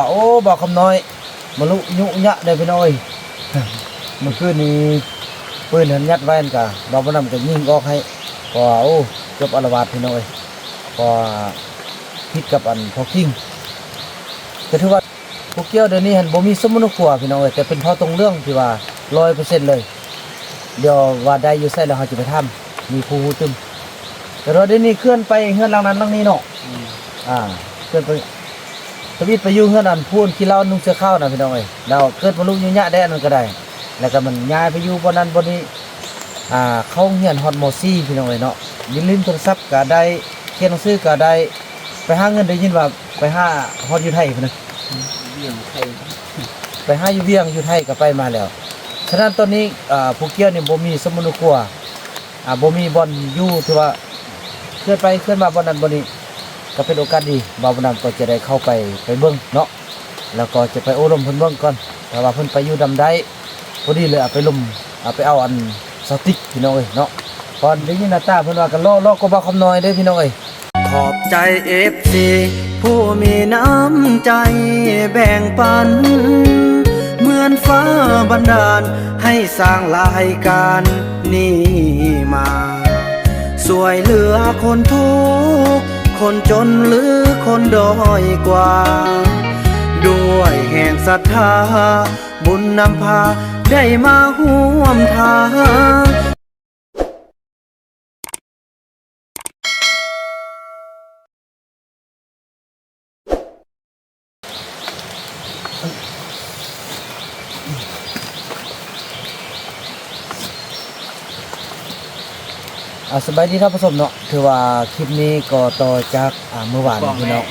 ໂອ້ ບ່າວຄຳນ້ອຍ ມາລຸຍຸຍະເດ້ພີ່ນ້ອງເອີຍ. ມື້ຄືນນີ້ປືນຫັ້ນຍັດໄວ້ຫັ້ນກະ ບ່າວບຸນນຳກະຍິງອອກໃຫ້ ເພາະວ່າ ໂອ້ ເກືອບອາລະວາດພີ່ນ້ອງເອີຍ ເພາະວ່າຜິດກັບອັນພໍ່ຄິງ. ກະຖືວ່າຜູ້ກ່ຽວດຽວນີ້ຫັ້ນບໍ່ມີສົມມະນຸຄົວພີ່ນ້ອງເອີຍ ແຕ່ເປັນເຜົ່າຕົງເຫຼືອງທີ່ວ່າຮ້ອຍເປີເຊັນເລີຍ. ດຽວວ່າໄດ້ຢູ່ໃສແລ້ວເຮົາຈະໄປຖາມ ມີຜູ້ຮູ້ຕື່ມ. ແຕ່ວ່າດຽວນີ້ເຄື່ອນໄປເຮືອນຫຼັງນັ້ນຫຼັງນີ້ເນາະ ອືມ ອ່າ ເຄື່ອນໄປ ທຳອິດໄປຢູ່ເຮືອນອັນຜູ້ອັນຂີ້ເຫຼົ້ານຸ່ງເສື້ອຂາວນະພີ່ນ້ອງເອີຍ. ແລ້ວເກີດມາລຸຍະຍະໄດ້ອັນນັ້ນກະໄດ້ ແລ້ວກະມັນຍ້າຍໄປຢູ່ບ່ອນນັ້ນບ່ອນນີ້ ອ່າ ເຂົ້າໂຮງຮຽນຮອດ ມໍສີ່ ພີ່ນ້ອງເອີຍເນາະ. ຫຼິ້ນ ຫຼິ້ນໂທລະສັບກະໄດ້ ຂຽນໜັງສືກະໄດ້ ໄປຫາເງິນ ໄດ້ຍິນວ່າໄປຫາຮອດຢູ່ໄທພຸ້ນນະ ວຽງໄທ ໄປຫາຢູ່ວຽງຢູ່ໄທກະໄປມາແລ້ວ. ສະນັ້ນຕອນນີ້ ອ່າ ຜູ້ກ່ຽວນີ້ບໍ່ມີສົມມະນຸຄົວ ອ່າ ບໍ່ມີບ່ອນຢູ່ ຖືວ່າເຄື່ອນໄປເຄື່ອນມາບ່ອນນັ້ນບ່ອນນີ້ ກະເປັນໂອກາດດີ ບ່າວບຸນນຳກໍຈະໄດ້ເຂົ້າໄປ ໄປເບິ່ງເນາະ ແລ້ວກໍຈະໄປໂອ້ລົມເພິ່ນເບິ່ງກ່ອນ ຖ້າວ່າເພິ່ນໄປຢູ່ນຳໄດ້ ພໍດີເລີຍເອົາໄປລົມ ເອົາໄປເອົາອັນສາວຕິກພີ່ນ້ອງເອີຍເນາະ. ເພາະໄດ້ຍິນໜ້າຕາເພິ່ນວ່າກະຫຼໍ່ ຫຼໍ່ກວ່າບ່າວຄຳນ້ອຍເດ້ພີ່ນ້ອງເອີຍ. ຂອບໃຈເອັຟຊີຜູ້ມີນ້ຳໃຈແບ່ງປັນ ເໝືອນຟ້າບັນດານໃຫ້ສ້າງລາຍການນີ້ມາ ຊ່ວຍເຫຼືອຄົນທຸກຄົນຈົນ ຫຼື ຄົນດ້ອຍກວ່າ ດ້ວຍແຮງສັດທາ ບຸນນຳພາໄດ້ມາຮ່ວມທາງ. ອ່າ ສະບາຍດີທ່ານຜູ້ຊົມເນາະ ຖືວ່າຄລິບນີ້ກໍຕໍ່ຈາກ ອ່າ ມື້ວານນີ້ເນາະ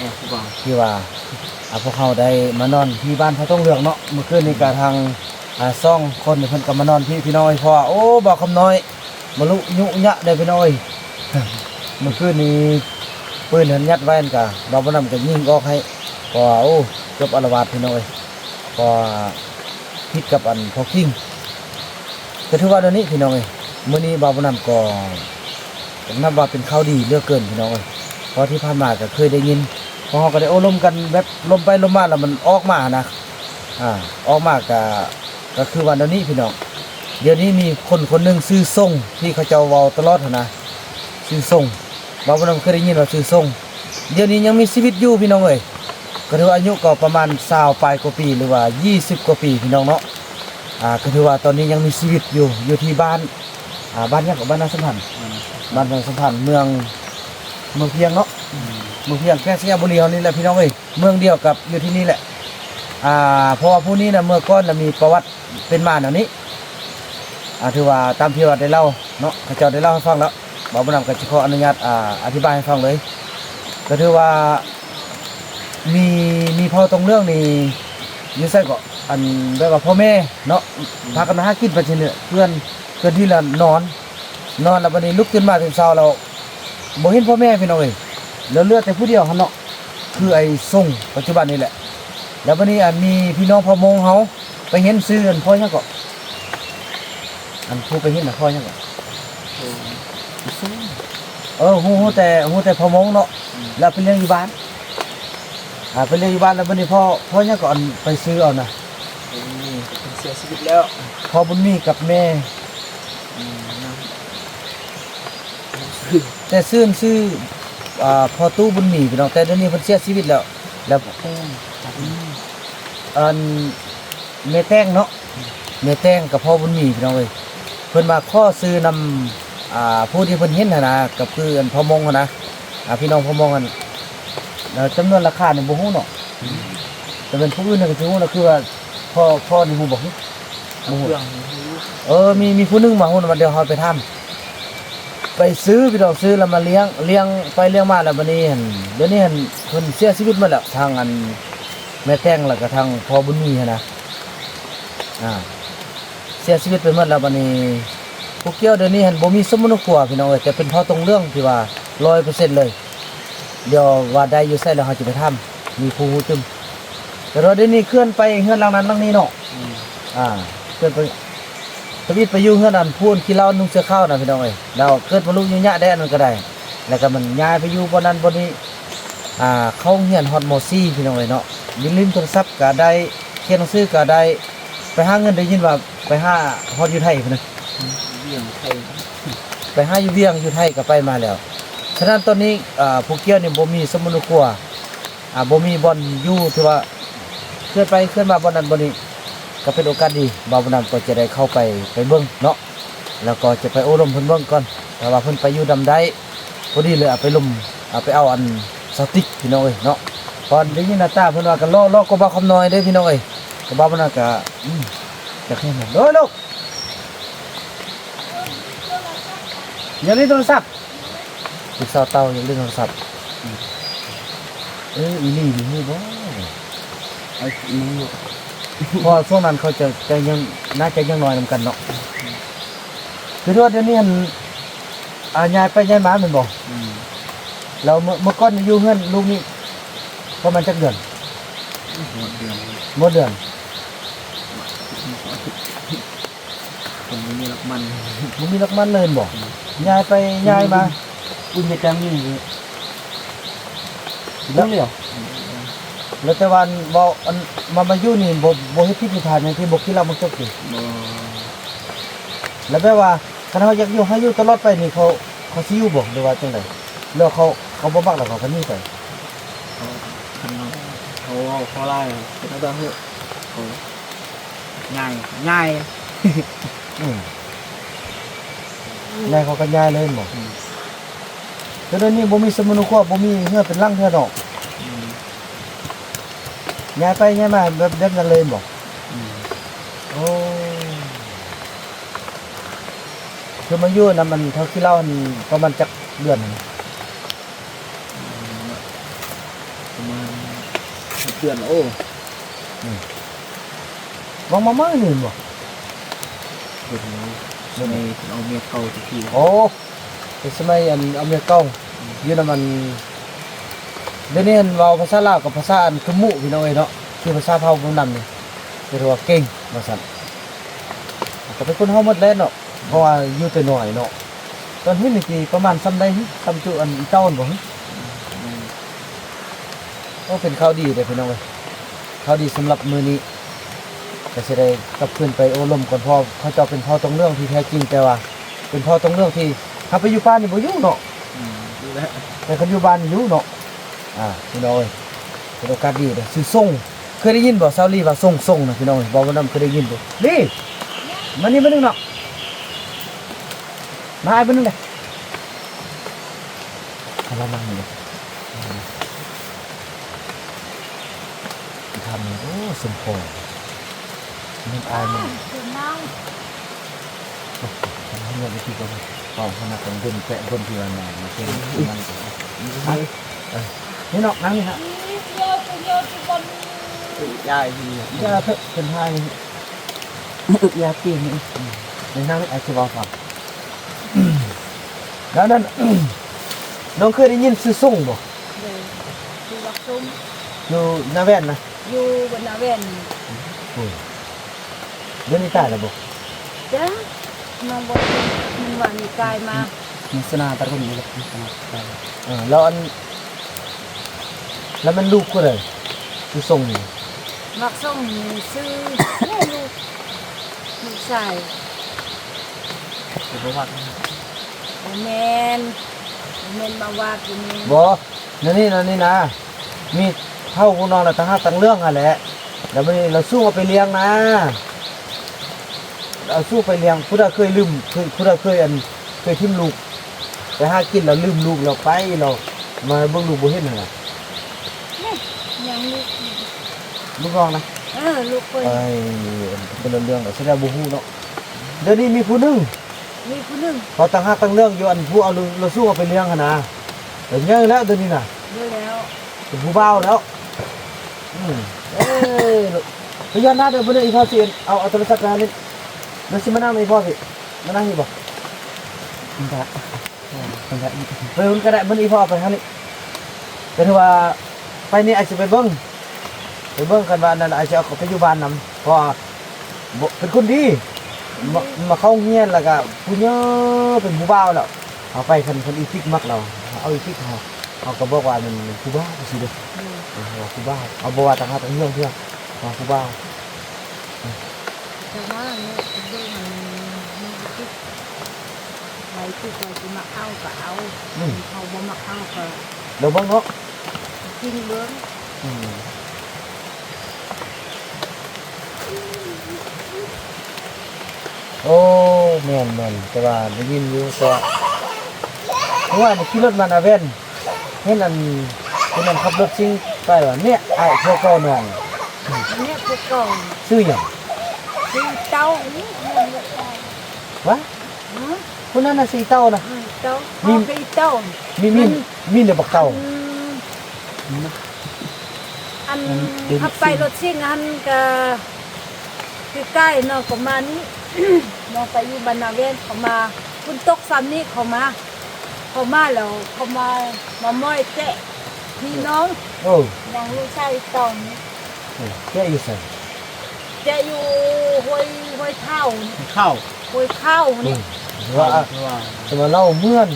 ທີ່ວ່າ ອ່າ ພວກເຮົາໄດ້ມານອນທີ່ບ້ານເຜົ່າຕົງເຫຼືອງເນາະ. ມື້ຄືນນີ້ກະທາງ ອ່າ ສອງຄົນນີ້ເພິ່ນກະມານອນທີ່ພີ່ນ້ອງເອີຍ ເພາະວ່າ ໂອ້ ບ່າວຄຳນ້ອຍ ມາລຸຍຸຍະເດ້ພີ່ນ້ອງເອີຍ. ມື້ຄືນນີ້ປືນຫັ້ນຍັດໄວ້ຫັ້ນກະ ບ່າວບຸນນຳກະຍິງອອກໃຫ້ ເພາະວ່າ ໂອ້ ເກືອບອາລະວາດພີ່ນ້ອງເອີຍ ເພາະວ່າຜິດກັບອັນພໍ່ຄິງ. ກະຖືວ່າດຽວນີ້ພີ່ນ້ອງເອີຍ ມື້ນີ້ບ່າວບຸນນຳກໍນັບວ່າເປັນຂ່າວດີເຫຼືອເກີນພີ່ນ້ອງເອີຍ ເພາະທີ່ຜ່ານມາກະເຄີຍໄດ້ຍິນ ພວກເຮົາກະໄດ້ໂອ້ລົມກັນແບບລົມໄປລົມມາ ແລ້ວມັນອອກມາຫັ້ນນະ ອ່າ ອອກມາກະ ກະຄືວ່າແນວນີ້ພີ່ນ້ອງ ດຽວນີ້ມີຄົນຄົນໜຶ່ງຊື່ຊົງ ທີ່ເຂົາເຈົ້າເວົ້າຕະຫຼອດຫັ້ນນະ ຊື່ຊົງ ບ່າວບຸນນຳເຄີຍໄດ້ຍິນວ່າຊື່ຊົງ ດຽວນີ້ຍັງມີຊີວິດຢູ່ພີ່ນ້ອງເອີຍ. ກະຖືວ່າອາຍຸກໍປະມານຊາວປາຍກວ່າປີ ຫຼືວ່າຊາວກວ່າປີພີ່ນ້ອງເນາະ. ອ່າ ກະຖືວ່າຕອນນີ້ຍັງມີຊີວິດຢູ່ ຢູ່ທີ່ບ້ານ ອ່າ ບ້ານຫຍັງເກາະ ບ້ານນາສຳພັນ ບ້ານນາສຳພັນ ເມືອງ ເມືອງພຽງເນາະ ເມືອງພຽງ ແຂວງໄຊຍະບູລີເຮົານີ້ແຫຼະພີ່ນ້ອງເອີຍ. ເມືອງດຽວກັບຢູ່ທີ່ນີ້ແຫຼະ ອ່າ ເພາະວ່າຜູ້ນີ້ນະ ເມື່ອກ່ອນນະມີປະຫວັດເປັນມາແນວນີ້ ອ່າ ຖືວ່າຕາມທີ່ວ່າໄດ້ເລົ່າເນາະ ເຂົາເຈົ້າໄດ້ເລົ່າໃຫ້ຟັງແລ້ວ ບ່າວບຸນນຳກໍຊິຂໍອະນຸຍາດ ອ່າ ອະທິບາຍໃຫ້ຟັງເລີຍ. ກໍຖືວ່າມີ ມີເຜົ່າຕົງເຫຼືອງນີ້ຢູ່ໃສເກາະ ອັນແບບວ່າພໍ່ແມ່ເນາະ ພາກັນມາຫາກິນໄປຊີ້ເນາະ ເພື່ອນ ເພື່ອນທີ່ລະນອນ ນອນແລ້ວບັດນີ້ລຸກຕື່ນມາຕອນເຊົ້າແລ້ວ ບໍ່ເຫັນພໍ່ແມ່ພີ່ນ້ອງເອີຍ ແລ້ວເຫຼືອແຕ່ຜູ້ດຽວຫັ້ນເນາະ ຄືໄອ້ຊົງປັດຈຸບັນນີ້ແຫຼະ. ແລ້ວບັດນີ້ ອັນ ມີພີ່ນ້ອງເຜົ່າມົ້ງເຮົາໄປເຫັນ ຊື່ອັນພໍ່ຫຍັງເກາະ ອັນຜູ້ໄປເຫັນນະ ພໍ່ຫຍັງເກາະ ເອີ ຮູ້ ຮູ້ແຕ່ ຮູ້ແຕ່ເຜົ່າມົ້ງເນາະ ແລ້ວໄປລ້ຽງຢູ່ບ້ານ ອ່າ ໄປລ້ຽງຢູ່ບ້ານ ແລ້ວບັດນີ້ພໍ່ ພໍ່ຫຍັງເກາະ ອັນໄປຊື້ເອົານະ ເພິ່ນເສຍຊີວິດແລ້ວ ພໍ່ບຸນມີກັບແມ່ ອືມ ແຕ່ຊື່ ຊື່ ອ່າ ພໍ່ຕູ້ບຸນມີພີ່ນ້ອງ ແຕ່ດຽວນີ້ເພິ່ນເສຍຊີວິດແລ້ວ ແລ້ວ ອັນ ແມ່ແຕງເນາະ ແມ່ແຕງກັບພໍ່ບຸນມີພີ່ນ້ອງເອີຍ ເພິ່ນມາຂໍຊື້ນຳ ອ່າ ຜູ້ທີ່ເພິ່ນເຫັນຫັ້ນນະ ກໍຄືອັນພໍ່ມົ້ງຫັ້ນນະ ອ່າ ພີ່ນ້ອງພໍ່ມົ້ງຫັ້ນ ແລ້ວຈຳນວນລາຄານີ້ບໍ່ຮູ້ເນາະ ແຕ່ເປັນຜູ້ອື່ນກໍຊິຮູ້ນະ ຄືວ່າພໍ່ ພໍ່ນີ້ຮູ້ບໍ່? ເຄື່ອງ ເອີ ມີ ມີຜູ້ໜຶ່ງມາຮູ້ນຳ ດຽວເຮົາໄປຖາມ ໄປຊື້ພີ່ນ້ອງ ຊື້ແລ້ວມາລ້ຽງ ລ້ຽງໄປລ້ຽງມາ ແລ້ວບັດນີ້ຫັ້ນ ດຽວນີ້ຫັ້ນເພິ່ນເສຍຊີວິດໝົດແລ້ວ ທັງອັນແມ່ແຕງ ແລ້ວກໍທັງພໍ່ບຸນມີຫັ້ນນະ ອ່າ ເສຍຊີວິດໄປໝົດແລ້ວ. ບັດນີ້ຜູ້ກ່ຽວດຽວນີ້ຫັ້ນບໍ່ມີສົມມະນຸຄົວພີ່ນ້ອງເອີຍ ແຕ່ເປັນເຜົ່າຕົງເຫຼືອງທີ່ວ່າຮ້ອຍເປີເຊັນເລີຍ. ດຽວວ່າໄດ້ຢູ່ໃສແລ້ວເຮົາຈະໄປຖາມ ມີຜູ້ຮູ້ຕື່ມ. ແຕ່ວ່າດຽວນີ້ເຄື່ອນໄປເຮືອນຫຼັງນັ້ນຫຼັງນີ້ເນາະ ອືມ ອ່າ ເຄື່ອນໄປ ທຳອິດໄປຢູ່ເຮືອນອັນຜູ້ອັນຂີ້ເຫຼົ້ານຸ່ງເສື້ອຂາວນະພີ່ນ້ອງເອີຍ ແລ້ວເກີດມາລຸຍະຍະໄດ້ອັນນັ້ນກໍໄດ້ ແລ້ວກໍມັນຍ້າຍໄປຢູ່ບ່ອນນັ້ນບ່ອນນີ້ ອ່າ ເຂົ້າໂຮງຮຽນຮອດ ມໍສີ່ ພີ່ນ້ອງເອີຍເນາະ. ຢູ່ຫຼິ້ນໂທລະສັບກໍໄດ້, ຂຽນໜັງສືກໍໄດ້, ໄປຫາເງິນໄດ້ຍິນວ່າໄປຫາຮອດຢູ່ໄທພຸ້ນນະ, ວຽງໄທ, ໄປຫາຢູ່ວຽງຢູ່ໄທກໍໄປມາແລ້ວ. ສະນັ້ນຕອນນີ້ ອາ ຜູ້ກ່ຽວນີ້ບໍ່ມີສົມມຸດຄົວ ອາ ບໍ່ມີບ່ອນຢູ່ ຖືວ່າເຄື່ອນໄປເຄື່ອນມາບ່ອນນັ້ນບ່ອນນີ້ ກໍເປັນໂອກາດດີ ບ່າວບຸນນຳກໍຈະໄດ້ເຂົ້າໄປ ໄປເບິ່ງເນາະ ແລ້ວກໍຈະໄປໂອ້ລົມເພິ່ນເບິ່ງກ່ອນ ຖ້າວ່າເພິ່ນໄປຢູ່ນຳໄດ້ ພໍດີເລີຍເອົາໄປລົມ ເອົາໄປເອົາອັນສາວຕິກ ພີ່ນ້ອງເອີຍເນາະ. ເພາະໄດ້ຍິນໜ້າຕາເພິ່ນວ່າກໍຫຼໍ່ ຫຼໍ່ກວ່າບ່າວຄຳນ້ອຍເດ້ ພີ່ນ້ອງເອີຍ. ກໍບ່າວບຸນນຳກໍ ອືມ ຢາກເຫັນ ໂດຍລູກ ຢ່າຫຼິ້ນໂທລະສັບ. ລູກສາວເຕົ້າຍັງຫຼິ້ນໂທລະສັບ. ເອີ ອີ່ຫຼີນີ້ຮູ້ບໍ່? ໄອ້ໜຶ່ງເນາະ ເພາະວ່າຊ່ວງນັ້ນເຂົາຈະ ຈະຍັງ ໜ້າຈະຍັງນ້ອຍນຳກັນເນາະ. ຄືວ່າດຽວນີ້ຫັ້ນ ອາ ຍ້າຍໄປຍ້າຍມາແມ່ນບໍ່? ອືມ ແລ້ວເມື່ອ ເມື່ອກ່ອນຢູ່ເຮືອນລູກນີ້ປະມານຈັກເດືອນ? ໝົດເດືອນ ໝົດເດືອນ. ມັນບໍ່ມີຫຼັກມັນ ບໍ່ມີຫຼັກມັນເລີຍແມ່ນບໍ່? ອືມ ຍ້າຍໄປຍ້າຍມາ ບຸນເຮັດຈັ່ງນີ້ ແລ້ວ ແລ້ວແຕ່ວ່າເວົ້າອັນ ມາ ມາຢູ່ນີ້ບໍ່ ບໍ່ເຮັດຜິດເຮັດພາດຫຍັງຕິ ບໍ່ກິນເຫຼົ້າໝາກຈົກຕິ? ບໍ່. ແລ້ວແບບວ່າຄັນເຮົາຢາກຢູ່ ໃຫ້ຢູ່ຕະຫຼອດໄປນີ້ ເຂົາ ເຂົາຊິຢູ່ບໍ່ ຫຼືວ່າຈັ່ງໃດ? ຫຼືວ່າເຂົາ ເຂົາບໍ່ມັກແລ້ວເຂົາກໍໜີໄປ? ເຂົາ ຄັນເຮົາ ເຂົາເວົ້າ ເຂົາຫຼາຍ ເປັນແນວໃດເຮີ້ ເຂົາ ຍ້າຍ ຍ້າຍ. ອືມ ຍ້າຍເຂົາກໍຍ້າຍເລີຍແມ່ນບໍ່? ອືມ ແຕ່ດຽວນີ້ບໍ່ມີສົມມຸດຄົວ ບໍ່ມີເຮືອນເປັນຫຼັງເທື່ອເນາະ. ອືມ ຍ້າຍໄປຍ້າຍມາແບບ ແບບນັ້ນເລີຍແມ່ນບໍ່? ອືມ ໂອ້ ຄືມາຢູ່ນຳອັນເຖົ້າຂີ້ເຫຼົ້າຫັ້ນປະມານຈັກເດືອນຫັ້ນ? ປະມານຫົກເດືອນ. ໂອ້ ອືມ ຫວ່າງມາໃໝ່ນີ້ແມ່ນບໍ່? ເປັນ ເປັນ ສະໄໝເອົາເມຍເກົ່າຕະກີ້. ໂອ້ ເປັນສະໄໝອັນເອົາເມຍເກົ່າ ອືມ ຢູ່ນຳອັນ ດຽວນີ້ຫັ້ນເວົ້າພາສາລາວກັບພາສາອັນກະມຸ ພີ່ນ້ອງເອີຍເນາະ ຄືພາສາເຜົ່າບຸນນຳນີ້ ຖືວ່າເກັ່ງວ່າຊັ້ນ. ກໍເປັນຄົນເຮົາໝົດແຫຼະເນາະ ເພາະວ່າຢູ່ແຕ່ນ້ອຍເນາະ. ຕອນເຫັນນີ້ປະມານສ່ຳໃດ? ສ່ຳຈຸອັນອີເຕົ້າຫັ້ນບໍ່? ອືມ ໂອ້ ເປັນຂ່າວດີເດ້ພີ່ນ້ອງເອີຍ ຂ່າວດີສຳລັບມື້ນີ້. ກໍຊິໄດ້ກັບຄືນໄປໂອ້ລົມກ່ອນ ເພາະເຂົາເຈົ້າເປັນເຜົ່າຕົງເຫຼືອງທີ່ແທ້ຈິງ ແຕ່ວ່າເປັນເຜົ່າຕົງເຫຼືອງທີ່ ຖ້າໄປຢູ່ປ່ານີ້ບໍ່ຢູ່ເນາະ. ອືມ ຢູ່ແລ້ວ ແຕ່ຄັນຢູ່ບ້ານນີ້ຢູ່ເນາະ. ອ່າ ພີ່ນ້ອງເອີຍ ເປັນໂອກາດດີເດ້ ຊື່ຊົງ. ເຄີຍໄດ້ຍິນບໍ່ ສາວລີວ່າຊົງ ຊົງນະ ພີ່ນ້ອງເອີຍ? ບໍ່ ບໍ່ນຳເຄີຍໄດ້ຍິນບໍ່? ລີ ມານີ້ ມານີ້ເນາະ ມາອ້າຍ ມານີ້ເດ້ ເອົາລະ ນັ່ງນີ້ເດ້. ທຳ ໂອ້ ສົມພໍ ມັນອາຍມັນ ໂອ້ ເອົາຂະໜາດເປັນເປັນເອົາຂະໜາດເປັນເປັນແປະຄົນທີ່ວ່ານານເປັນມັນກໍ ເອີ ນີ້ເນາະ ນັ່ງນີ້ຮະ ຢ່າເຖາະ ເພິ່ນຖ່າຍ ອຶກຢາຕີນ ນີ້ ນັ່ງນີ້ ອາ ຊິເວົ້າຟັງ ແລ້ວນັ້ນ ນ້ອງເຄີຍໄດ້ຍິນຊື່ຊົງບໍ່? ໂດຍ ຢູ່ວັດຊົງ ຢູ່ນາແວ່ນນະ? ຢູ່ນາແວ່ນ. ໂອ້ຍ ດຽວນີ້ຕາຍແລ້ວບໍ່? ຈ້າ ນ້ອງບໍ່ ມັນວ່າມີກາຍມາ ມີສະໜາຕະລຸນນີ້ແຫຼະ ມີສະໜາຕະລຸນ. ເອີ ແລ້ວອັນ ແລ້ວແມ່ນລູກຜູ້ໃດ? ຜູ້ຊົງນີ້ ມັກຊົງນີ້ຊື່ ແມ່ລູກ ລູກຊາຍ ຄືບໍ່ມັກ ບໍ່ແມ່ນ ບໍ່ແມ່ນມາວາດ ບໍ່ແມ່ນ ບໍ່. ແນວນີ້ ແນວນີ້ນະ ມີເຖົ້າຜູ້ນ້ອງນະ ຕ່າງຮັກຕ່າງເລື່ອງຫັ້ນແຫຼະ ແລ້ວບັດນີ້ລາວສູງເອົາໄປລ້ຽງນະ ລາວສູງໄປລ້ຽງ ຜູ້ໃດເຄີຍລືມ ຜູ້ໃດເຄີຍອັນ ເຄີຍຖິ້ມລູກ ໄປຫາກິນແລ້ວລືມລູກ ແລ້ວໄປ ແລ້ວມາເບິ່ງລູກບໍ່ເຫັນຫັ້ນນະ ນີ້ ຍັງລູກ ລູກນ້ອງນະ ເອີ ລູກເພິ່ນ ເອີຍ ຄົນລະເລື່ອງ ສະແດງບໍ່ຮູ້ເນາະ ດຽວນີ້ມີຜູ້ໜຶ່ງ ມີຜູ້ໜຶ່ງ ເຂົາຕ່າງຮັກຕ່າງເລື່ອງຢູ່ ອັນຜູ້ເອົາລາວສູງເອົາໄປລ້ຽງຫັ້ນນະ ເປັນໃຫຍ່ແລ້ວດຽວນີ້ນະ ໃຫຍ່ແລ້ວ ເປັນຜູ້ບ່າວແລ້ວ ອືມ ເອີຍ ໄປຢ້ານນາເດີ ມື້ນີ້ອີ່ພໍ່ຊິເອົາ ເອົາໂທລະສັບໄປຫາຫຼິ້ນ ດຽວຊິມານັ່ງນຳອີ່ພໍ່ຊິ ມານັ່ງນີ້ບໍ່? ໄດ້ ໄປພຸ້ນກໍໄດ້ ມື້ນີ້ພໍ່ໄປຫານີ້ ກໍຖືວ່າໄປນີ້ອ້າຍຊິໄປເບິ່ງ ໄປເບິ່ງ ຄັນວ່າອັນນັ້ນອ້າຍຊິເອົາເຂົາໄປຢູ່ບ້ານນຳ ເພາະວ່າບໍ່ ເປັນຄົນດີ ມາ ມາເຂົ້າໂຮງຮຽນ ແລ້ວກໍຜູ້ເຍີ ເປັນຜູ້ບ່າວແລ້ວ ເອົາໄປ ຄັນ ຄັນອີຕິກມັກລາວ ເອົາອີຕິກເຮົາ ເຮົາກໍບອກວ່າແມ່ນຄູບາຈັ່ງຊີ້ເດ້. ໂດຍ ເອີ ເຮົາວ່າຄູບາ ເຮົາບໍ່ວ່າຕ່າງຫາກຕ່າງເມືອງເທື່ອ ເຮົາວ່າຄູບາ. ແຕ່ວ່າເນາະ ເບິ່ງອັນນີ້ ໃຜທີ່ເຂົາຊິມັກເອົາກໍເອົາ ອືມ ເຂົາບໍ່ມັກເອົາກໍ ລອງເບິ່ງເນາະ ກິນເບິ່ງ. ອືມ ໂອ້ ແມ່ນໆ ແຕ່ວ່າໄດ້ຍິນຢູ່ ແຕ່ວ່າເມື່ອວານນີ້ຂີ່ລົດມານາແວ່ນ ເຫັນອັນຜູ້ນັ້ນຂັບລົດຊິງໄປວ່າ ເນຍ ອ້າຍຜົວເກົ່ານ້ອງ ເນຍ ຜົວເກົ່າ ຊື່ຫຍັງ? ຊື່ເຕົ້າ. ວະ ຮະ? ຜູ້ນັ້ນນະຊື່ເຕົ້ານະ. ອືມ ເຕົ້າ ມີ ພໍ່ຄືເຕົ້າ ມີ ມີ ມີແຕ່ບັກເຕົ້າ. ອັນ ອັນ ອັນ ອັນ ຂັບໄປລົດຊິງຫັ້ນກະໃກ້ໆເນາະ ປະມານນີ້ເນາະ ໄປຢູ່ບ້ານນາແວ່ນ ເຂົາມາ ຝົນຕົກຊ່ຳນີ້ເຂົາມາ ເຂົາມາແລ້ວ ເຂົາມາ ມາມ້ອຍແຈະພີ່ນ້ອງ. ເອີ ນາງລູກຊາຍເຕົ້ານີ້. ເອີ ແຈະຢູ່ໃສ? ແຈະຢູ່ຫ້ວຍ ຫ້ວຍເທົ້າ ເຂົ້າ ຫ້ວຍເຂົ້ານີ້. ອືມ ວ່າ ວ່າ ແຕ່ວ່າເລົ່າເໝືອນ.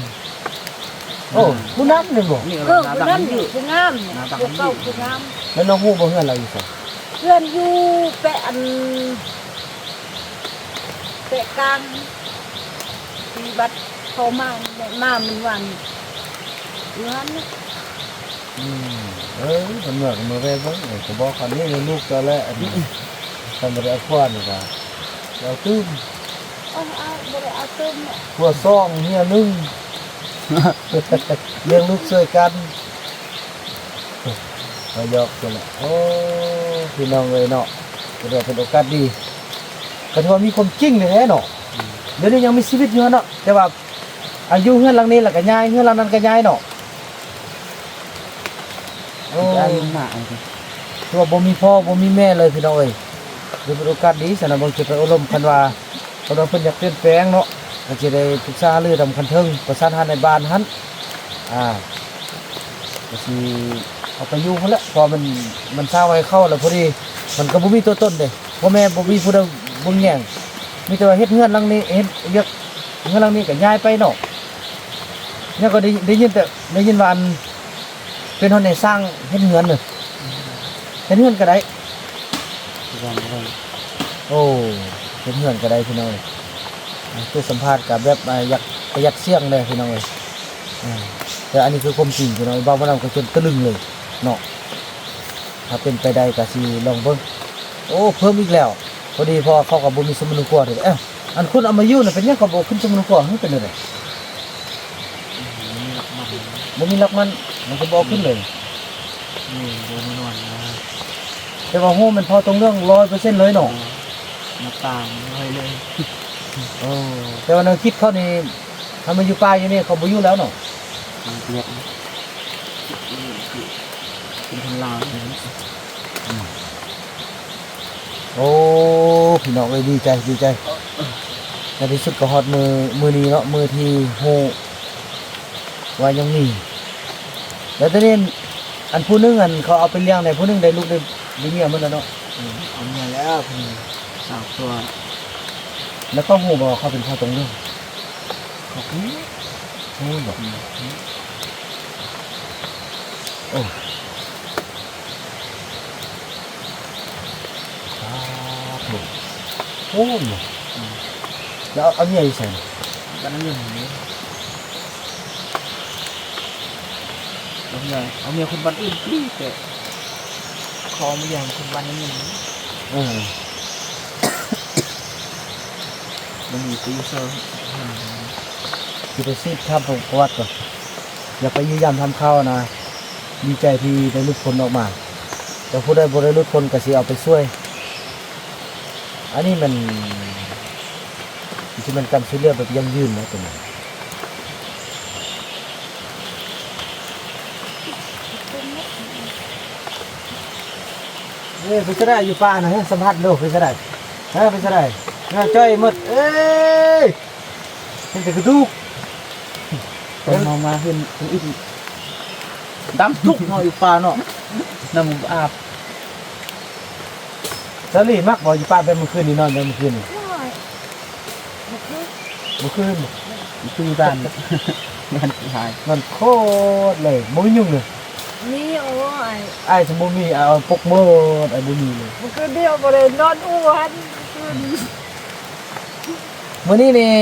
ໂອ້ ອືມ ຜູ້ນັ້ນແມ່ນບໍ່? ເອີ ຜູ້ນັ້ນນີ້ ຜູ້ງາມນີ້ ຜູ້ເກົ່າຜູ້ງາມ. ແລ້ວນ້ອງຮູ້ບໍ່ເຮືອນລາວຢູ່ໃສ? ເຮືອນຢູ່ແປະອັນ ແປະກາງ ທີ່ວັດເຂົ້າມາ ແລະ ມາມື້ວານນີ້ ຢູ່ຫັ້ນນະ. ອືມ ເອີ ເພິ່ນເມືອກໍມາແວ່ເບິ່ງ ເອີ ກໍບອກຄັນນີ້ລູກເຈົ້າແຫຼະ ອັນ ຄັນບໍ່ໄດ້ເອົາຂວານກໍເອົາຕື່ມ. ເອີ ເອົາ ບໍ່ໄດ້ເອົາຕື່ມ ຜົວສອງເມຍໜຶ່ງ ລ້ຽງລູກຊ່ວຍກັນ. ເຮົາຢອກກັນແຫຼະ. ໂອ້ ພີ່ນ້ອງເອີຍເນາະ ກໍຖືວ່າເປັນໂອກາດດີ ກໍຖືວ່າມີຄວາມຈິງແທ້ໆເນາະ. ອືມ ດຽວນີ້ຍັງມີຊີວິດຢູ່ຫັ້ນເນາະ ແຕ່ວ່າ ອາ ຢູ່ເຮືອນຫຼັງນີ້ແລ້ວກໍຍ້າຍ ເຮືອນຫຼັງນັ້ນກໍຍ້າຍເນາະ. ໂອ້ ຄືວ່າບໍ່ມີພໍ່ບໍ່ມີແມ່ເລີຍພີ່ນ້ອງເອີຍ. ຖືເປັນໂອກາດດີຊັ້ນນະ ເບິ່ງຊິໄປໂອ້ລົມ ຄັນວ່າ ຄັນວ່າເພິ່ນຢາກປ່ຽນແປງເນາະ ກໍຊິໄດ້ປຶກສາຫາລືນຳຂັ້ນເທິງ ປະສານຫານາຍບ້ານຫັ້ນ ອາ ກໍຊິເອົາໄປຢູ່ພຸ້ນແຫຼະ ເພາະມັນ ມັນສ້າງໄວ້ເຂົ້າແລ້ວ ພໍດີມັນກໍບໍ່ມີຕົວຕົນເດ້ ພໍ່ແມ່ບໍ່ມີຜູ້ໃດເບິ່ງແຍງ ມີແຕ່ວ່າເຮັດເຮືອນຫຼັງນີ້ ເຮັດວຽກເຮືອນຫຼັງນີ້ກໍຍ້າຍໄປເນາະ. ແລ້ວກໍໄດ້ ໄດ້ຍິນແຕ່ ໄດ້ຍິນວ່າອັນ ເປັນຮອດໃນສ້າງເຮັດເຮືອນເນາະ ເຮັດເຮືອນກໍໄດ້ ໂອ້ ເຮັດເຮືອນກໍໄດ້ພີ່ນ້ອງ. ອ່າ ຄືສຳພາດກໍແບບ ອ່າ ຢາກປະຢັດສຽງແດ່ພີ່ນ້ອງເອີຍ. ອ່າ ແຕ່ອັນນີ້ຄືຄວາມຈິງພີ່ນ້ອງ ເວົ້າມານຳກໍຈົນຕະລຶງເລີຍເນາະ. ຖ້າເປັນໄປໄດ້ກໍຊິລອງເບິ່ງ. ໂອ້ ເພີ່ມອີກແລ້ວ ພໍດີ ເພາະວ່າເຂົາກໍບໍ່ມີສົມມະນຸຄົວເດ້. ເອີ ອັນຄົນເອົາມາຢູ່ນະ ເປັນຫຍັງເຂົາບໍ່ຂຶ້ນສົມມະນຸຄົວ ຫຼືເປັນແນວໃດ? ບໍ່ມີຫຼັກມັນ ບໍ່ມີຫຼັກມັນ ມັນກໍບໍ່ຂຶ້ນເລີຍ. ນີ້ບໍ່ແນ່ນອນນະ ແຕ່ວ່າຮູ້ແມ່ນພໍ່ຕົງເລື່ອງຮ້ອຍເປີເຊັນເລີຍເນາະ. ເອີ ໜ້າຕ່າງຮ້ອຍເລີຍ. ໂອ້ ແຕ່ວ່າແນວຄິດເຂົານີ້ ຖ້າມາຢູ່ປ່າຢູ່ນີ້ ເຂົາບໍ່ຢູ່ແລ້ວເນາະ. ເປັນຄົນລາວ. ໂອ້ ພີ່ນ້ອງເອີຍ ດີໃຈ ດີໃຈ ໃນທີ່ສຸດກໍຮອດມື້ ມື້ນີ້ເນາະ ມື້ທີ່ຮູ້ວ່າຍັງມີ. ແລ້ວຕອນນີ້ ອັນຜູ້ໜຶ່ງ ອັນເຂົາເອົາໄປລ້ຽງໄດ້ ຜູ້ໜຶ່ງໄດ້ລູກໄດ້ ໄດ້ເມຍໝົດແລ້ວເນາະ. ເອີ ເອົາເມຍແລ້ວຜູ້ໜຶ່ງ ສາວຕົວ. ແລ້ວເຂົາຮູ້ບໍ່ວ່າເຂົາເປັນພໍ່ຕົງເລື່ອງ? ເຂົາຮູ້. ຮູ້ບໍ່? ອືມ ໂອ້ ສາທຸ. ໂອ້ຍ ອືມ ແລ້ວເອົາເມຍຢູ່ໃສ? ບ້ານນັ້ນເລີຍ. ເອົາເມຍ ເອົາເມຍຄົນບ້ານອື່ນ ແຕ່ຂໍເມຍຄົນບ້ານນີ້. ເອີ ມັນມີທີ່ຢູ່ເຊີ ຊິໄປສືບຖາມປະຫວັດກ່ອນ. ຢາກໄປຢ້ຽມຢາມຖາມຂ່າວນະ ດີໃຈທີ່ໄດ້ຫຼຸດພົ້ນອອກມາ ແຕ່ຜູ້ໃດບໍ່ໄດ້ຫຼຸດພົ້ນກໍຊິເອົາໄປຊ່ວຍ. ອັນນີ້ມັນ ຊິແມ່ນການຊ່ວຍເຫຼືອແບບຢັ້ງຢືນເນາະ ຕົວນີ້. ເອີ ເປັນຈັ່ງໃດຢູ່ປ່ານະ? ເອີ ສຳພາດໂລ ເປັນຈັ່ງໃດ? ເອີ ເປັນຈັ່ງໃດ? ເອີ ຈ່ອຍໝົດ ເອີຍ ເຫັນແຕ່ກະດູກ. ຕອນເຮົາມາເຫັນຄົນອື່ນດຳຈຸກເນາະ ຢູ່ປ່າເນາະ ນ້ຳອາບ. ສາລີ ມັກບໍ່ຢູ່ປ່າແບບມື້ຄືນນີ້ ນອນແບບມື້ຄືນນີ້? ບໍ່ຄືນ ບໍ່ຄືນ ບໍ່ຄືນບ້ານ. ນອນໂຄດເລີຍ ບໍ່ມີຍຸງເລີຍ. ມີ ໂອ້ ອ້າຍ ອ້າຍຊິບໍ່ມີ ອ້າຍປົກໝົດ ອ້າຍບໍ່ມີເລີຍ. ມື້ຄືນນີ້ບໍ່ໄດ້ນອນອູ່ຫັ້ນ ຄືນ ມື້ນີ້ນີ້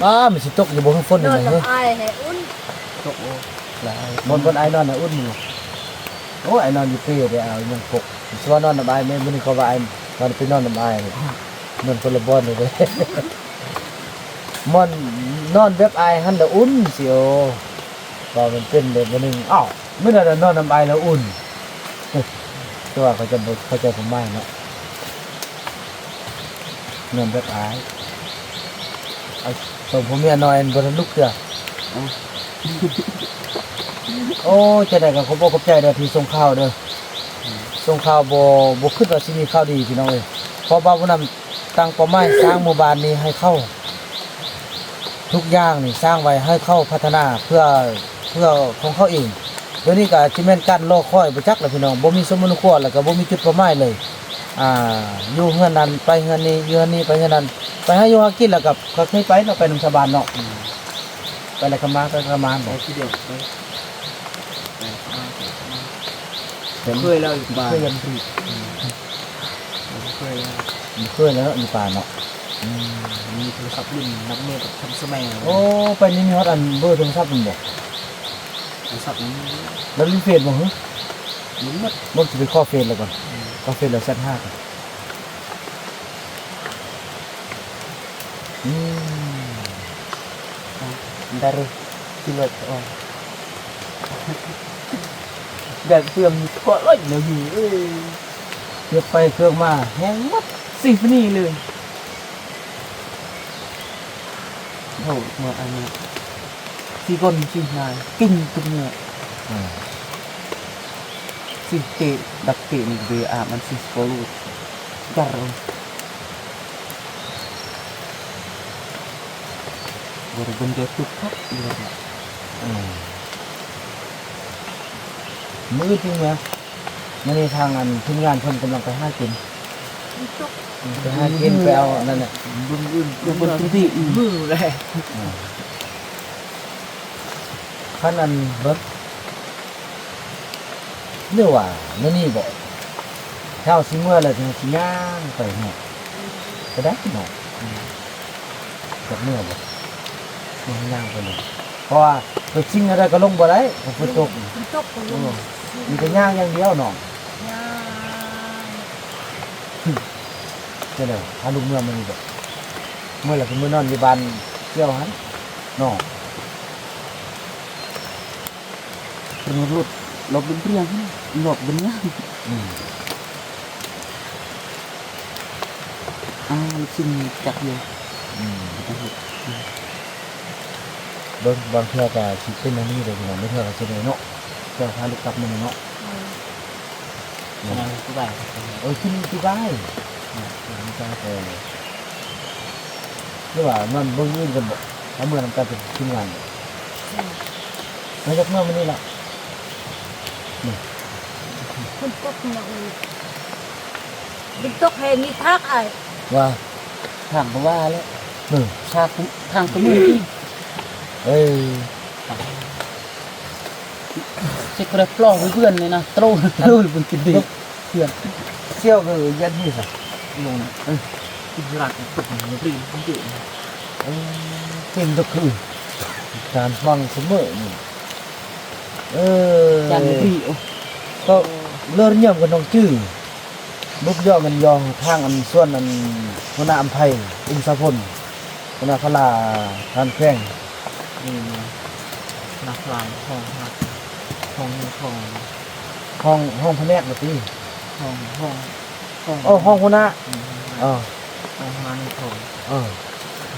ບ້າ ມັນຊິຕົກຢູ່ບໍ່ ຝົນນີ້ນອນນຳ ເຮີ້ຍ ອ້າຍໃຫ້ອຸ່ນ ຕົກ ໂອ້ ຫຼາຍ ບ່ອນ ບ່ອນອ້າຍນອນນະ ອຸ່ນຢູ່. ໂອ້ ອ້າຍນອນຢູ່ເປເດ້ ອ້າຍຍັງປົກ ຊິວ່ານອນນຳອ້າຍແມ່ ມື້ນີ້ເຂົາວ່າອ້າຍ ວ່າໄປນອນນຳອ້າຍ ນອນຄົນລະບ່ອນເລີຍເດ້. ບ່ອນນອນແບບອ້າຍຫັ້ນລະອຸ່ນຊິ ໂອ້ ວ່າມັນເປັນແບບໜຶ່ງ ອ້າວ ມື້ນັ້ນນະນອນນຳອ້າຍລະອຸ່ນ ແຕ່ວ່າເຂົາເຈົ້າບໍ່ເຂົ້າໃຈຄວາມໝາຍເນາະ ນອນແບບອ້າຍ. ເອົາ ສອງຜົວເມຍນ້ອຍບໍ່ທັນລຸກເທື່ອ. ອໍ ໂອ້ ຈັ່ງໃດກໍຂອບອົກຂອບໃຈເດີທີ່ສົ່ງຂ່າວເດີ ອືມ ສົ່ງຂ່າວ ບໍ່ ບໍ່ຄິດວ່າຊິມີຂ່າວດີພີ່ນ້ອງເອີຍ ເພາະວ່າຜູ້ນຳ ຕັ້ງເປົ້າໝາຍສ້າງໝູ່ບ້ານນີ້ໃຫ້ເຂົາ ທຸກຢ່າງນີ້ສ້າງໄວ້ໃຫ້ເຂົາພັດທະນາເພື່ອ ເພື່ອຂອງເຂົາເອງ. ດຽວນີ້ກໍຊິແມ່ນການລໍຄອຍບໍ່ຈັກລະພີ່ນ້ອງ ບໍ່ມີສົມມະນຸຄົວ ແລ້ວກໍບໍ່ມີຈຸດເປົ້າໝາຍເລີຍ. ອ່າ ຢູ່ເຮືອນນັ້ນໄປເຮືອນນີ້ ຢູ່ເຮືອນນີ້ໄປເຮືອນນັ້ນ ໄປຫາຢູ່ຫາກິນ ແລ້ວກໍ ກໍເຄີຍໄປເນາະ ໄປນຳຊາວບ້ານເນາະ ອືມ ໄປແລ້ວກໍມາ ໄປແລ້ວກໍມາ ໄປທີດຽວ ໄປ ໄປມາ ໄປມາ ເຄີຍແລ້ວຢູ່ບ້ານ ເຄີຍແລ້ວ ບໍ່ເຄີຍແລ້ວ ບໍ່ເຄີຍແລ້ວຢູ່ປ່າເນາະ. ອືມ ມີໂທລະສັບລຸ້ນນັບມື້ແບບທັນສະໄໝ. ໂອ້ ໄປນີ້ມີຮອດອັນເບີໂທລະສັບມັນບໍ? ໂທລະສັບມັນມີ ແລ້ວຫຼິ້ນເຟສບໍ່ຫື? ຫຼິ້ນໝົດ ບໍ່ ຊິໄປຂໍເຟສລາວກ່ອນ ອືມ ຂໍເຟສລາວແຊັດຫາກ່ອນ. ອືມ ອາ ໄດ້ເລີຍ ຂີ່ລົດອອກ ແບບເຄື່ອງເກາະລົດນະພີ່ເອີຍ ເຄືອກໄປເຄືອກມາແຮງໝົດ ຊິຟະນີເລີຍ. ໂຫ ເມື່ອອັນນີ້ ຊິກົ້ນຊິນາຍກິນຕຸກເມືອ ເອີ ຊິເຕະ ດັກເຕະນີ້ເວອາບມັນຊິໂກລູດ ຈັດ ບໍ່ໄດ້ເບິ່ງແຕ່ຕຸກຄັກຢູ່ແລ້ວ. ອືມ ມື້ອື່ນຈຶ່ງມາ ມື້ນີ້ທາງອັນທີມງານເພິ່ນກຳລັງໄປຫາກິນ ໄປຫາກິນ ໄປເອົາອັນນັ້ນແຫຼະ ເບິ່ງອື່ນ ເບິ່ງພື້ນທີ່ ອືມ ມື້ແລະ ອືມ ຄັນອັນເບິ່ງ ຫຼືວ່າແນວນີ້ບໍ? ເຮົາຊິເມືອແລ້ວ ເຮົາຊິຍ່າງໄປເນາະ ກໍໄດ້ເນາະ ອືມ ຢາກເມືອບໍ? ເມືອຍ່າງໄປເລີຍ ເພາະວ່າລົດຊິງແນວໃດກໍລົງບໍ່ໄດ້ ຝົນຕົກ ຝົນຕົກກໍລົງ ເອີ ມີແຕ່ຍ່າງຢ່າງດຽວເນາະ ຍ່າງ ຈັ່ງໃດ ພາລູກເມືອມື້ນີ້ບໍ? ເມືອແລ້ວກໍເມືອນອນຢູ່ບ້ານສ່ຽວຫັ້ນເນາະ. ລົດ ລົດເປັນເພຍງ ລົດເປັນຫຍັງ ອືມ ອ້າວ ລູກຊິງຈັກຢູ່ ອືມ ເບິ່ງບາງເທື່ອກໍຊິເປັນອັນນີ້ເດ້ພີ່ນ້ອງ ບາງເທື່ອກໍຊິໄດ້ເນາະ ເຈົ້າພາລູກກັບມື້ນີ້ເນາະ ອືມ. ສະບາຍ ເອີ ກິນຢູ່ບ້ານ ເອີ ກິນຢູ່ບ້ານ ເອີ ຫຼືວ່ານອນເບິ່ງອື່ນກັນບໍ? ເຮົາເມືອນຳກັນເປັນທີມງານບໍ? ອືມ ມາຈາກເມືອງມື້ນີ້ລະ ນີ້ ຝົນຕົກເນາະ ຝົນຕົກແຮງນີ້ພາກອ້າຍ ວ່າ ພາກບໍ່ວ່າແລ້ວ ເອີ ພາກທາງກະມືອີກ ເອີ ຊິກະໄດ້ປອບໄປເພື່ອນເລີຍນະ ໂຕໂຕເບິ່ງກິນດີ ເພື່ອນ ສ່ຽວກໍຍັດຢູ່ຊະ ລົງນະ ເອີ ກິນລາດຕົກມັນບຣີມັນເກັ່ງ ເອີ ເກັ່ງຕົກຄື ການຟັງສະເໝີນີ້ ເອີ ຈານບຣີ ໂອ້ ກໍເລີຍຍ່ຳກັນນ້ອງຈື່ ບຸບຢອກກັນຢອງທາງອັນສວນອັນຫົວໜ້າອຳໄພ ອຸ້ມສາພົນ ຫົວໜ້າພະລາການແຂວງ ນີ້ນະ ນາພະລາ ຫ້ອງ ຫ້ອງ ຫ້ອງ ຫ້ອງ ຫ້ອງພະແນກລະຕິ ຫ້ອງ ຫ້ອງ ຫ້ອງ ເອີ ຫ້ອງຫົວໜ້າ ອືມ ເອີ ຫ້ອງຫົວໜ້າໜຶ່ງຫ້ອງ ເອີ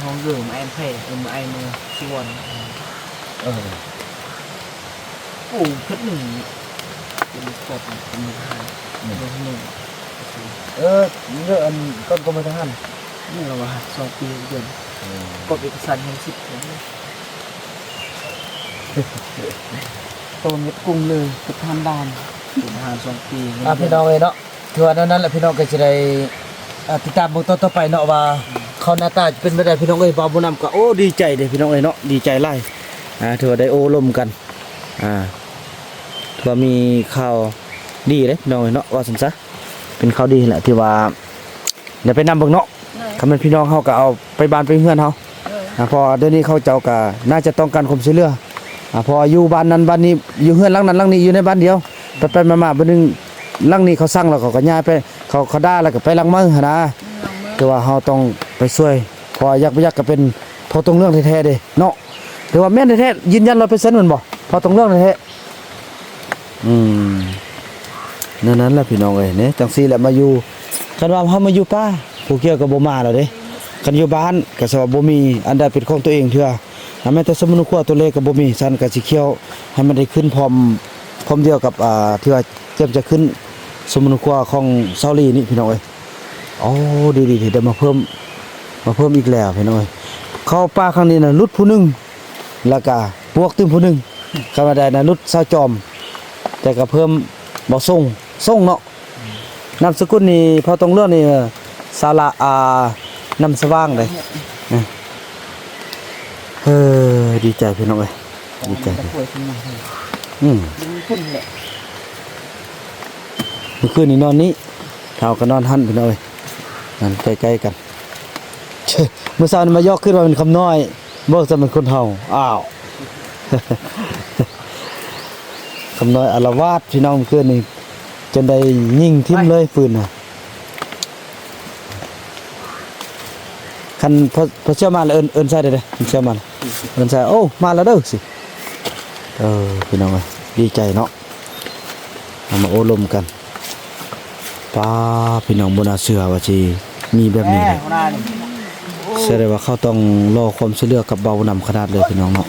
ຫ້ອງເດີມ ແອນໄພ ເອີ ເມືອໄອ ເມືອສຸວັນ ເອີ ໂອ້ ເຂດໜຶ່ງເປັນກອງ ເປັນທະຫານ ອືມ ເມືອໜຶ່ງ ເອີ ເລື່ອງອັນ ກ່ອນກອມທະຫານ ນີ້ລະວ່າສອງປີເດືອນ ອືມ ກອງເອກະສານຍັງສິບ ໂຕເມັດກຸ້ງເລີຍ ເປັນທະຫານບ້ານ ເປັນທະຫານສອງປີ ອ່າ ພີ່ນ້ອງເອີຍເນາະ ຖືວ່າແນວນັ້ນແຫຼະ ພີ່ນ້ອງກໍຈະໄດ້ ອ່າ ຕິດຕາມເບິ່ງຕອນຕໍ່ໄປເນາະວ່າ ອືມ ເຂົາໜ້າຕາຈະເປັນແບບໃດ ພີ່ນ້ອງເອີຍ. ບ່າວບຸນນຳກໍ ໂອ້ ດີໃຈເດ້ພີ່ນ້ອງເອີຍເນາະ ດີໃຈຫຼາຍ ອ່າ ຖືວ່າໄດ້ໂອ້ລົມກັນ ອ່າ ຖືວ່າມີຂ່າວດີເດ້ພີ່ນ້ອງເອີຍເນາະ ວ່າຊັ້ນຊະ ເປັນຂ່າວດີແຫຼະ ທີ່ວ່າໄດ້ໄປນຳເບິ່ງເນາະ ໂດຍ ຄັນແມ່ນພີ່ນ້ອງເຮົາກໍເອົາໄປບ້ານໄປເຮືອນເຮົາ ໂດຍ ອ່າ ເພາະວ່າດຽວນີ້ເຂົາເຈົ້າກໍໜ້າຈະຕ້ອງການຄວາມຊ່ວຍເຫຼືອ ອ່າ ເພາະວ່າຢູ່ບ້ານນັ້ນບ້ານນີ້ ຢູ່ເຮືອນຫຼັງນັ້ນຫຼັງນີ້ ຢູ່ໃນບ້ານດຽວ ໄປໆມາໆ ບາດໜຶ່ງຫຼັງນີ້ເຂົາສັ່ງແລ້ວ ເຂົາກໍຍ້າຍໄປ ເຂົາ ເຂົາດ່າແລ້ວກໍໄປຫຼັງໃໝ່ຫັ້ນນາ ແມ່ນ ຫຼັງໃໝ່ ແຕ່ວ່າເຮົາຕ້ອງໄປຊ່ວຍ ເພາະວ່າຢາກບໍ່ຢາກກໍເປັນພໍ່ຕົງເລື່ອງແທ້ໆເດ້ເນາະ ຖືວ່າແມ່ນແທ້ໆ ຢືນຢັນຮ້ອຍເປີເຊັນແມ່ນບໍ່ ພໍ່ຕົງເລື່ອງແທ້ໆ ອືມ ແນວນັ້ນແຫຼະພີ່ນ້ອງເອີຍ ນີ້ຈັ່ງຊີ້ແຫຼະມາຢູ່ ຄັນວ່າເຮົາມາຢູ່ປ່າ ຜູ້ກ່ຽວກໍບໍ່ມາແລ້ວເດ້ ຄັນຢູ່ບ້ານກໍສະວ່າບໍ່ມີອັນໃດເປັນຂອງຕົວເອງເທື່ອ ອ່າ ແມ້ແຕ່ສົມມຸນຄົວຕົວເລກກໍບໍ່ມີ ຊັ້ນກໍຊິກ່ຽວໃຫ້ມັນໄດ້ຂຶ້ນພ້ອມ ພ້ອມດຽວກັບ ອ່າ ທີ່ວ່າກຽມຈະຂຶ້ນສົມມຸນຄົວຂອງຊາວລີນີ້ພີ່ນ້ອງເອີຍ ໂອ້ ດີໆ ທີ່ໄດ້ມາເພີ່ມ ມາເພີ່ມອີກແລ້ວພີ່ນ້ອງເອີຍ ເຂົ້າປ່າຄັ້ງນີ້ນະຫຼຸດຜູ້ໜຶ່ງ ແລ້ວກະບວກຕື່ມຜູ້ໜຶ່ງ ຄຳວ່າໄດ້ນະຫຼຸດຊາວຈອມ ແຕ່ກະເພີ່ມບໍ່ສົ່ງ ສົ່ງເນາະ ນາມສະກຸນນີ້ ພໍ່ຕົງເລື່ອງນີ້ ສາລະ ອ່າ ນຳສະຫວ່າງເດ້ ເອີ ດີໃຈພີ່ນ້ອງເອີຍ ດີໃຈ ອືມ ມື້ຄືນນີ້ນອນນີ້ ເຮົາກໍນອນຫັ້ນພີ່ນ້ອງເອີຍ ນັ້ນໃກ້ໆກັນ ມື້ເຊົ້ານີ້ມາຢອກ ຄິດວ່າເປັນຄຳນ້ອຍ ເບິ່ງຊະແມ່ນຄົນເຮົາ ອ້າວ ຄຳນ້ອຍອາລະວາດພີ່ນ້ອງ ມື້ຄືນນີ້ ຈົນໄດ້ຍິງຖິ້ມເລີຍປືນນະ ຄັນພໍ່ ພໍ່ເຊົ່ວມາແລ້ວເອີ້ນ ເອີ້ນໃສ່ເດີ້ ພໍ່ເຊົ່ວມາ ເອີ້ນໃສ່ ໂອ້ ມາແລ້ວເດີ້ ຊິ ເອີ ພີ່ນ້ອງເອີຍ ດີໃຈເນາະ ເຮົາມາໂອ້ລົມກັນ ປ້າ ພີ່ນ້ອງ ບໍ່ໜ້າເຊື່ອວ່າຊິມີແບບນີ້ເດ້ ແມ່ນ ສະແດງວ່າເຂົາຕ້ອງລໍຄວາມຊ່ວຍເຫຼືອກັບບ່າວນຳຂະໜາດເລີຍພີ່ນ້ອງເນາະ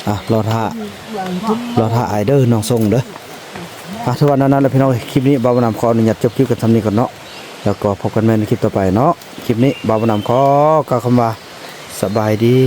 ອ່ະ ລໍຖ້າ ລໍຖ້າອ້າຍເດີ້ ນ້ອງສົ່ງເດີ້ ອ່ະ ຖືວ່າແນວນັ້ນແຫຼະພີ່ນ້ອງ ຄລິບນີ້ບ່າວນຳຂໍອະນຸຍາດຈົບຄລິບກັນສ່ຳນີ້ກ່ອນເນາະ ແລ້ວກໍພົບກັນໃໝ່ໃນຄລິບຕໍ່ໄປເນາະ ຄລິບນີ້ບ່າວນຳຂໍກ່າວຄຳວ່າ ສະບາຍດີ.